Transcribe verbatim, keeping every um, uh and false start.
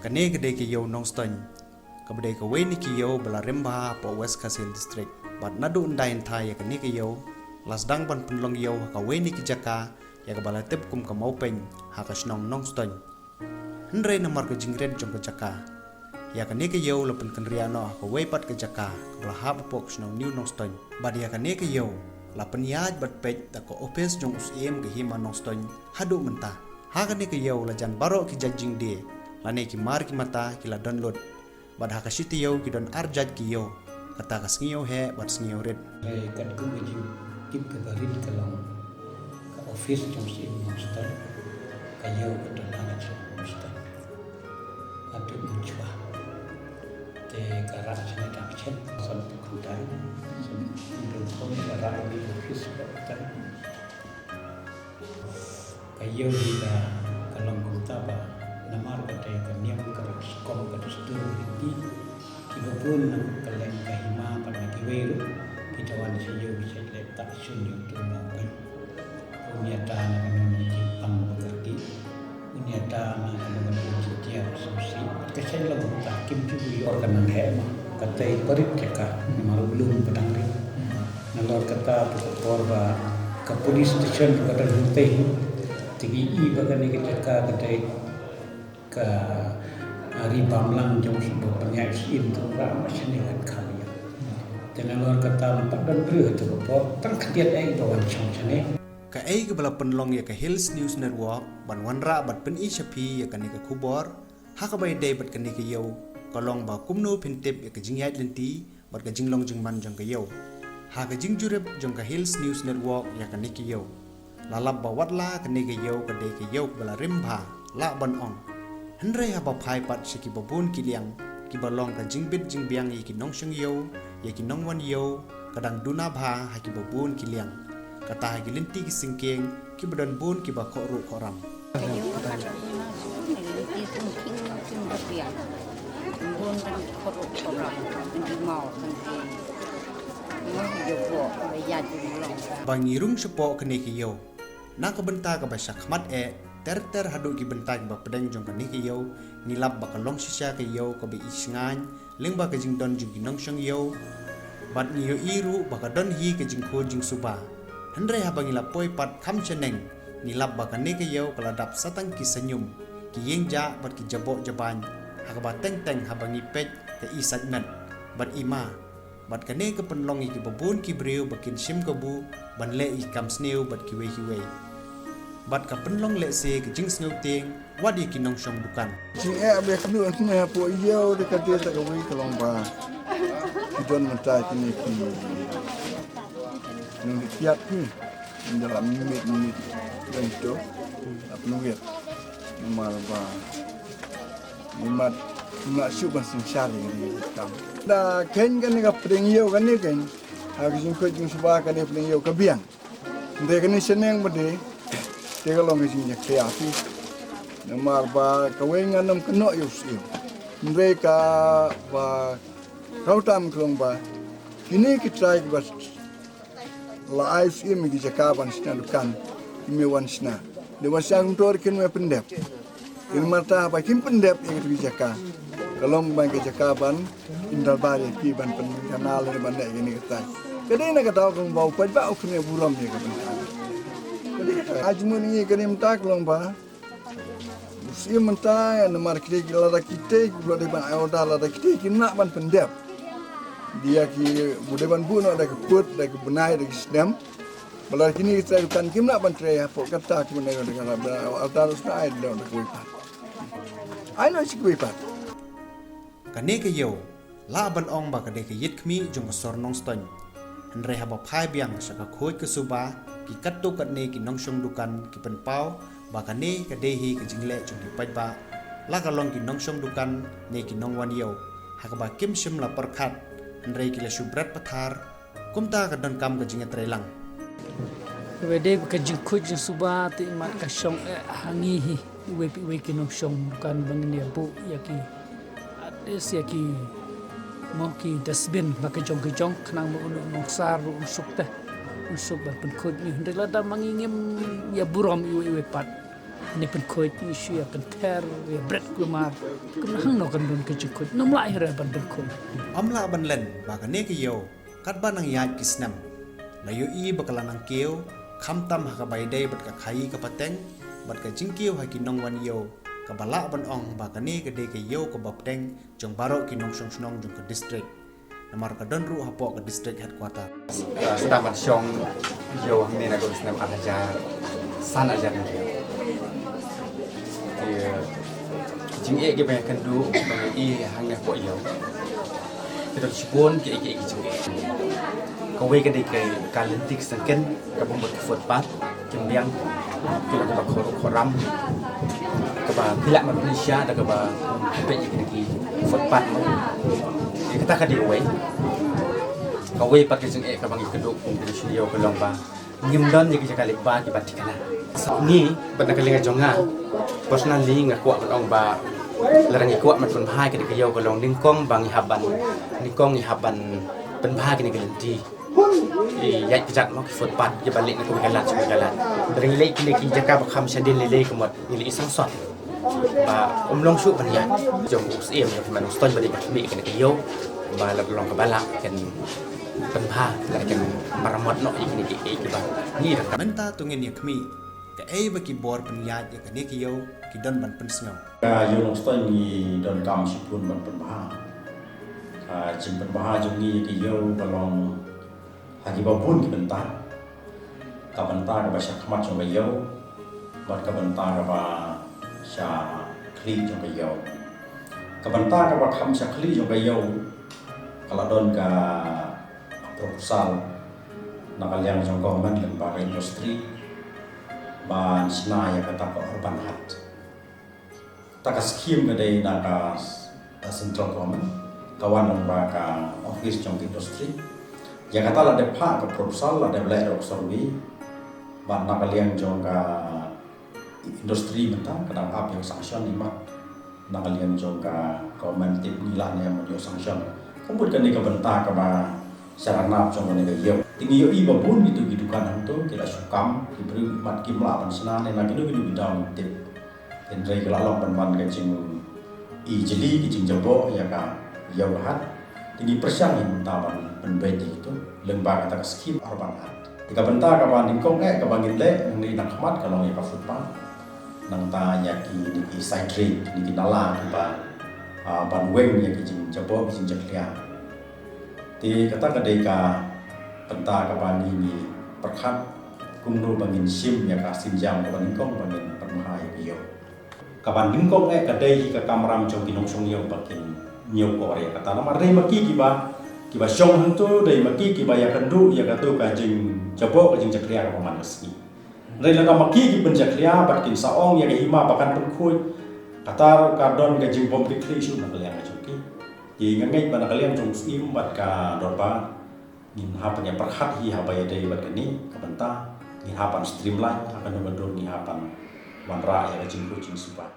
Kane ka dei ka ïew Nongstoiñ, kaba dei kawei na ki ïew ba la rim bha hapoh West Khasi Hills District. Bad naduh ynda ynda ïa kane ka ïew la sdang ban pynlong ïew ha kawei na ki jaka ïa kaba la tip kum ka Mawpeiñ ha ka shnong Nongstoiñ. Hynrei namar ka jingrit jong ka jaka, ïa kane ka ïew la pynkynriah noh ha kawei pat ka jaka kaba la hap hapoh ka shnong New Nongstoiñ. Bad ïa kane ka ïew la pynïaid bad peit da ka ophis jong u Syiem ka Hima Nongstoiñ haduh mynta. Ha kane ka ïew la jan baroh ki jait jingdie lane ki mar ki mata ki la don lut. Bad ha ka shi taïew ki don ar jait ki ïew, kata ka Sngi Ïewheh bad Sngi Ïewrit. Hynrei katkum ka jingtip kaba rit ka long ka ophis jong u Syiem Nongstoiñ, ka ïew ka don ha ka jong Nongstoiñ. Haduh mynshwa te ka rah shane da ka chen, san phew kynthai, san phew kynthai ka rah ïa ka ophis ba kynthai. Ka ïew hi ka, ka long kumta ba namar ka dei ka niam, ka rukom, ka dustur ka riti, kiba bun na ka kylleng ka Hima bad na kiwei ruh ki da wan sha ïew ki shait leh tah shun ïa utu u Mawpeiñ. Un ïada na ka niam jingpang ba kyrkieh, un ïada na ka niam jingtiar sngewsih. Ka shait long kumta, kim ju ïoh ka nang heh ma, ka tei parit jaka, namar u lum ba dang rit. Nalor kata, ha ka por ba ka police station ka don hangtei, te ki i ba kane ka jaka ka dei ka ri bamlang jong u Syiem, ba pynïaid u Syiem, te u rah ma shane ngat kham ïa. Te nalor kata, ym pat don briew ha ka por, tang khyndiat ei ba wan shong shane. Kaei kaba la pynlong ïa ka Hills News Network ban wanrah bad pyni sha phi ïa kane ka khubor ha kaba ïadei bad kane ka ïew, ka long ba kumno phin tip ïa ka jingïaid lynti bad ka jinglong jingman jong ka ïew. Ha ka jingjurip jong ka Hills News Network ïa kane ka ïew, la lap ba watla kane ka ïew ka dei ka ïew kaba la rim bha, lah ban ong. Hynrei haba phai pat sha kiba bun ki liang, kiba long ka jingbit jingbiang ïa ki nongshong ïew, ïa ki nongwan ïew, ka dang duna bha ha kiba bun ki liang. Kata ha ki lynti ki syngkien, kiba don bun kiba khohruh khohram. Ba ngi rung shapoh kane ka ïew, na ka bynta kaba shakhmat eh, ter ter haduh ki bynta kiba pdeng jong kane ka ïew, ngi lap ba ka long shisha ka ïew kaba i shngaiñ lyngba ka jingdon jong ki nongshong ïew. Bad ngi ïohi ruh ba ka don hi ka jingkhuid jingsuba. Hynrei haba ngi la poi pat kham shaneng, ngi lap ba kane ka ïew ka la dap sa tang ki sanium, ki ïingjah bad ki jaboh jabañ, ha kaba teng teng haba ngi peit ka i sait met bad i ma. Bad kane ka pynlong ïa kiba bun ki briew ba kin shim kabu ban leh ïa ki kam sniew bad kiwei kiwei. Bad ka pynlong lehse ka jingsngewtieng wat ïa ki nongshong dukan. Jingeh ba khlem ïoh ne hapoh ïew de ka dei sa kawei ka long ba ki don mynta kine ki nongdie kiad ki, ynda la miet miet don to la pynwit. Namar ba ngi mat, ngi mat shuh ban synshar ïa kane ka kam. Da khein kane ka pdeng ïew kane khein, ha ka jingkhuid jingsuba kane pdeng ïew ka biang. Hynrei kane shaneng ba dei, te ka long ka jingïakhleh ïa phi. Namar ba kawei ngan ym kynnoh ïa u Syiem. Hynrei kaba khaw tam ka long ba kine ki trai kiba la ai u Syiem ïa ki jaka ban shna dukan, kim ïa wan shna. Dei wan shna kumto ruh kim ïa pyndep. Te namar kata haba kim pyndep ïa kito ki jaka, ka long ban ka jaka ban im dorbar ïa ki ban pynkhana lane ban leh ïa kane ka trai. Ka dei na ka daw kaba u paidbah u kynnoh burom ïa ka bynta. Ka dei ka trai. Ai jingmut ngi kane mynta ka long ba u Syiem mynta, namar kitei ki lada kitei ki ba dei ban ai order lada kitei kim lah ban pyndep. Dia ki ba dei ban buh noh da ki pud, da ki bnai, da ki snem. Ba lada kine ki trai dukan kim lah ban trei hapoh kata ki bnai da ki order ruh sa ai da ki wei pat. Ai noh shi ki wei pat. Kane ka ïew, lah ban ong ba ka dei ka ïit khmih jong ka sor Nongstoiñ. Hynrei haba phai biang sha ka khuid ka suba, ki katto katne ki nongshong dukan ki pynpaw ba kane ka dei hi ka jingleh jong ki paidbah, la ka long ki nongshong dukan ne ki nongwan ïew, ha kaba kim shym la pyrkhat, hynrei ki la shu bret pathar. Kumta ka donkam ka jingïatreilang. Kaba dei ka jingkhuid jingsuba te imat ka shong eh ha ngi hi. Iwei pa iwei ki nongshong dukan ba ngin ïa buh ïa ki, at least ïa ki, mo, ki dustbin ba ka jong ka jong, khnang ba uno uno u nongsar ruh un suk te, un suk ban pynkhuid ngi. Hynrei lada ma ngi ngim ïa burom iwei iwei pat, Ni pynkhuid ni shu ïa kynther ïa bret kulmar. Kumno hangno kan don ka jingkhuid. Ym lah ïa re ban pynkhuid. Ym lah ban len ba kane ka ïew katba nang ïaid ki snem la ïohi ba ka la nang kiew, khamtam ha kaba ïadei bad ka khaii ka pateng bad ka jingkiew ha ki nongwan ïew, kaba lah ban ong ba kane ka dei ka ïew kaba bteng jong baroh ki nongshong shnong jong ka district. Namar ka don ruh hapoh ka district headquarter. Sdang ban shong ïew hangne na ka snem ar hajar san, ar hajar hynriew. Ki jingeh kiba nga kynduh ba nga ïohi hangne hapoh ïew, ki don shibun kiei kiei ki jingeh. Kawei ka dei ka lynti ka syngkien kaba mut ki footpath. Ki mbiang ki long kaba khor khor ram, kaba phi lah ban pynshisha da kaba phi peit ïa kine ki footpath mo. Ïa kata ka dei uwei. Kawei pat ka jingeh kaba ngi kynduh kum ki nongshong ïew ka long ba ngim don ïa ki jaka leit bad kiba thikna. Ngi bad na ka liang jong nga personally nga kwah ban ong ba lada ngi kwah ban pynbha ïa kane ka ïew ka long nyngkong ba ngi hap ban, nyngkong ngi hap ban pynbha ïa kine ki lynti. Ïa ki jaka mo ki footpath kiba leit na kawei ka lad sha kawei ka lad. Lada ngi leit kine ki jaka ba kham shadien lei lei ka mut ngi leit sangsot ba ym long shuh ban ïaid. Jong u Syiem jong ki, man u Syiem ba dei ba khmih kane ka ïew ba lada long kaba lah kan pynbha, lada kan maramot noh ïa kine ki, ïa kiba ngi rakam. Mynta to ngin ïa khmih kaei ba ki bor pynïaid ïa kane ka ïew ki don ban pynsngew. Ka ïew Nongstoiñ ngi donkam shibun ban pynbha. Ka jingpynbha jong ngi ïa ka ïew ka long ha kiba bun ki bynta. Ka bynta kaba sha khmat jong ka ïew bad ka bynta kaba sha khlieh jong ka ïew. Ka bynta kaba kham sha khlieh jong ka ïew ka la don ka proposal na ka liang jong government lyngba ka industry ban shna ïa kata ka urban heart. Ta ka skhim ka dei na ka, ka central government, ka wan lyngba ka office jong ka industry. Ïa kata la dep phah ka proposal, la dep leh ruh ka survey bad na ka liang jong ka industry mynta ka dang ap ïa ka sanction imat na ka liang jong ka government, tip ngi lah ne em ban ïoh sanction. Ka mut kane ka bynta kaba sha ranab jong kane ka ïew. Te ngi ïohi ba bun kito ki dukan hangto ki la shu kam, ki briew imat kim lah ban shna ne na kino kino ki daw ngim tip. Hynrei ka la long ban wan ka jingijli, ka jingjaboh ïa ka ïew ka hat. Te ngi pyrshang ïa mynta ban pynbeit ïa kito lyngba kata ka skhim urban heart. Te ka bynta kaba nyngkong eh kaba ngin leh nangne na khmat ka long ïa ka footpath. Nangta ïa kine ki side drain, kine ki nala kiba, ah, ban weng ïa ki jingjaboh, ki jingjakhlia. Te kata ka dei ka bynta kaba ngi ngi pyrkhat kumno ba ngin shim ïa ka sienjam kaba nyngkong ba ngin pynbha ïa ka ïew. Kaba nyngkong eh ka dei hi ka kamram jong ki nongshong ïew ba kin ñiew kor ïa kata. Namar dei ma ki kiba, kiba shong hangto, dei ma ki kiba ïakynduh ïa kato ka jingjaboh ka jingjakhlia kaba man ka sngi. Hynrei lada ma ki ki pynjakhlia bad kin sa ong ïa ka hima ba kan pynkhuid, kata ka don ka jingbym kitkhlieh shuh na ka liang ka jong ki. Te nga ngeit ba na ka liang jong u Syiem bad ka dorbar ngin hap ban ïa pyrkhat hi haba ïadei bad kane ka bynta, ngin hap ban streamline ha kano ka dur, ngin hap ban wanrah ïa ka jingkhuid jingsuba.